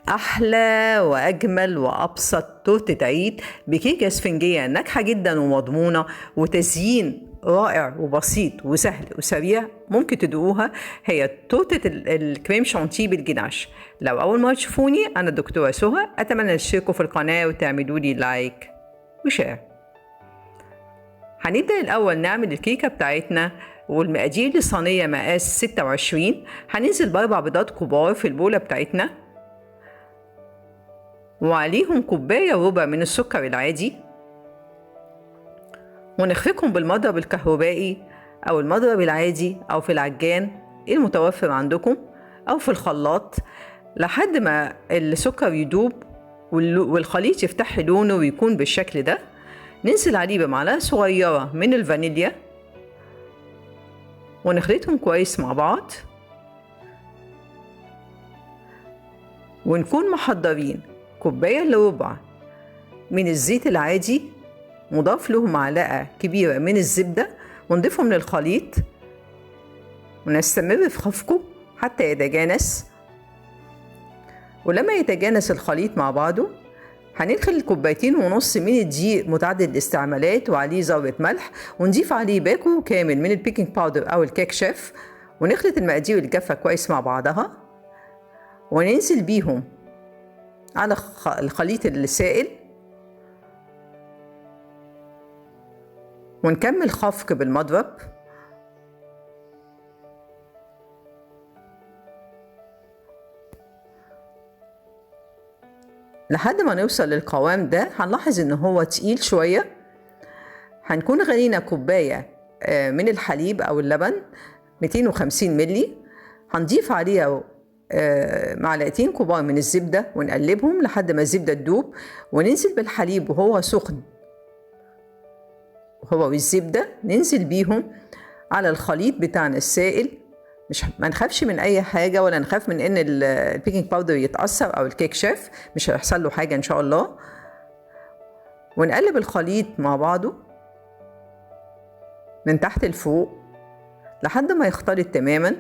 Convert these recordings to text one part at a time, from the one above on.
أحلى وأجمل وأبسط تورتة عيد بكيكة اسفنجية ناجحة جدا ومضمونة وتزيين رائع وبسيط وسهل وسريع ممكن تدوقوها، هي تورتة الكريم شانتيه بالجناش. لو أول مرة تشوفوني، أنا الدكتورة سهى، أتمنى تشتركوا في القناة وتعملوا لي like و share. هنبدأ الأول نعمل الكيكة بتاعتنا، والمقادير لصينية مقاس 26. هننزل ب4 بيضات كبار في البولة بتاعتنا، وعليهم كوباية وربع من السكر العادي، ونخفقهم بالمضرب الكهربائي أو المضرب العادي أو في العجان المتوفر عندكم أو في الخلاط لحد ما السكر يدوب والخليط يفتح لونه ويكون بالشكل ده. ننزل عليه بمعلقة صغيرة من الفانيليا ونخلطهم كويس مع بعض، ونكون محضرين كوباية إلا ربع من الزيت العادي مضاف له معلقة كبيرة من الزبدة، ونضيفهم للخليط ونستمر في خفقه حتى يتجانس. ولما يتجانس الخليط مع بعضه هندخل 2.5 كوباية من الدقيق متعدد الاستعمالات وعليه ذرة ملح، ونضيف عليه باكو كامل من ال baking powder أو الكيك شيف، ونخلط المقادير الجافة كويس مع بعضها، وننزل بيهم على الخليط السائل، ونكمل خفق بالمضرب. لحد ما نوصل للقوام ده. هنلاحظ ان هو تقيل شوية. هنكون غلينا كوباية من الحليب او اللبن 250 ملي، هنضيف عليها معلقتين كبار من الزبدة ونقلبهم لحد ما الزبدة تدوب، وننزل بالحليب وهو سخن هو والزبدة، ننزل بيهم على الخليط بتاعنا السائل. مش ما نخافش من اي حاجة، ولا نخاف من ان ال baking powder يتأثر او الكيك شيف، مش هيحصل له حاجة ان شاء الله. ونقلب الخليط مع بعضه من تحت لفوق لحد ما يختلط تماما،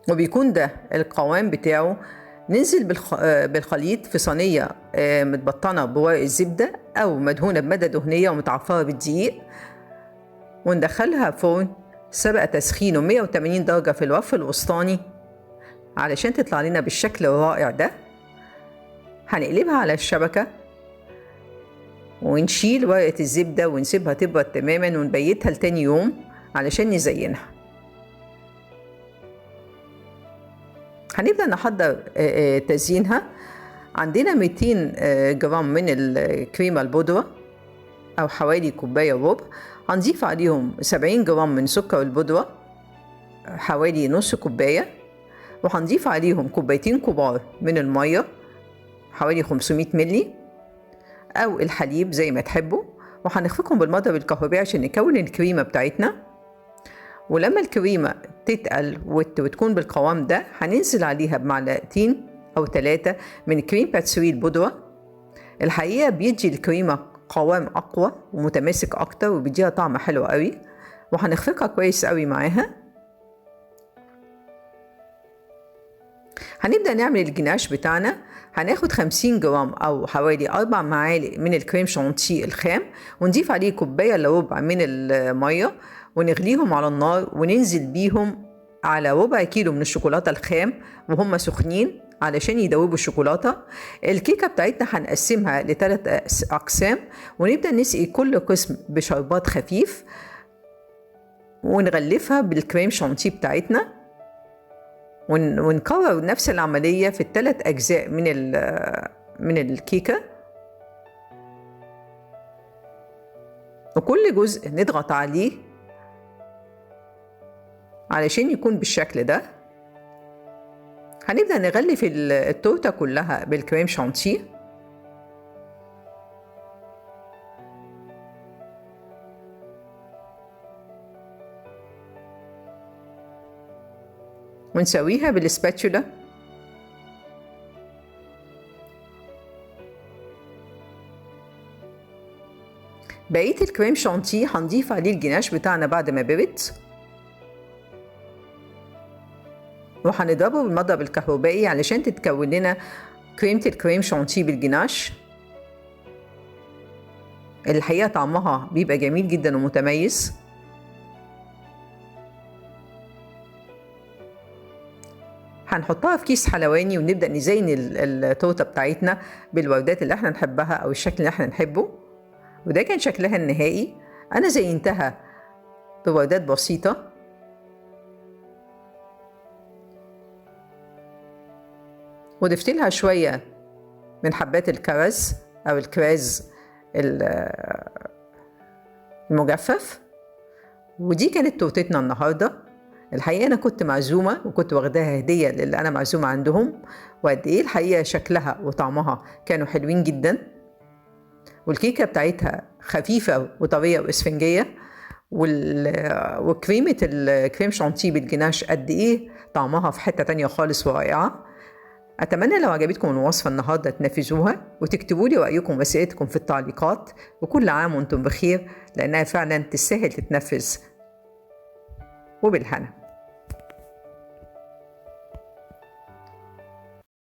وبيكون ده القوام بتاعه. ننزل بالخليط في صينية متبطنة بورق الزبدة أو مدهونة بمادة دهنية ومتعفرة بالدقيق، وندخلها فرن سبق تسخينه 180 درجة في الرف الوسطاني علشان تطلع لنا بالشكل الرائع ده. هنقلبها على الشبكة ونشيل ورقة الزبدة ونسيبها تبرد تماما، ونبيتها لتاني يوم علشان نزينها. هنبدأ نحضر تزيينها. عندنا 200 جرام من الكريمة البودرة أو حوالي كوباية وربع، هنضيف عليهم 70 جرام من سكر البودرة حوالي نص كوباية، وهنضيف عليهم 2 كوباية كبار من المية حوالي 500 ملي أو الحليب زي ما تحبوا، وهنخفقهم بالمضرب الكهربائي عشان نكون الكريمة بتاعتنا. ولما الكريمة تتقل وتكون بالقوام ده هننزل عليها بمعلقتين أو 3 من كريم باتسري البودرة. الحقيقة بيدي الكريمة قوام أقوى ومتماسك أكتر وبيديها طعم حلو قوي، وهنخفقها كويس قوي معاها. هنبدأ نعمل الجناش بتاعنا. هناخد 50 جرام أو حوالي 4 معالق من الكريم شانتيه الخام، ونضيف عليه كوباية إلا ربع من المية، ونغليهم على النار، وننزل بيهم على ربع كيلو من الشوكولاتة الخام وهم سخنين علشان يدوبوا الشوكولاتة. الكيكة بتاعتنا هنقسمها ل3 أقسام، ونبدأ نسقي كل قسم بشربات خفيف، ونغلفها بالكريم شانتيه بتاعتنا، ونكرر نفس العملية في ال3 أجزاء من الكيكة، وكل جزء نضغط عليه علشان يكون بالشكل ده. هنبدأ نغلف التورتة كلها بالكريم شانتيه. ونسويها بالسباتشولا. بقية الكريم شانتيه هنضيف عليه الجناش بتاعنا بعد ما برد. وهنضربه بالمضرب الكهربائي علشان تتكون لنا كريمة الكريم شانتيه بالجناش. الحقيقة طعمها بيبقى جميل جدا ومتميز. هنحطها في كيس حلواني ونبدأ نزين التورتة بتاعتنا بالوردات اللي احنا نحبها او الشكل اللي احنا نحبه. وده كان شكلها النهائي. انا زينتها بوردات بسيطة. وضفت لها شوية من حبات الكرز او الكراز المجفف. ودي كانت تورتتنا النهارده. الحقيقة أنا كنت معزومة وكنت واخداها هدية للي أنا معزومة عندهم، وقد إيه الحقيقة شكلها وطعمها كانوا حلوين جدا، والكيكة بتاعتها خفيفة وطرية وإسفنجية، وكريمة الكريم شانتيه بالجناش قد إيه طعمها في حتة تانية خالص ورائعة. أتمنى لو عجبتكم الوصفة النهاردة تنفذوها وتكتبوا لي رأيكم وأسئلتكم في التعليقات، وكل عام وأنتم بخير، لأنها فعلا تستاهل تتنفذ. وبالهنا.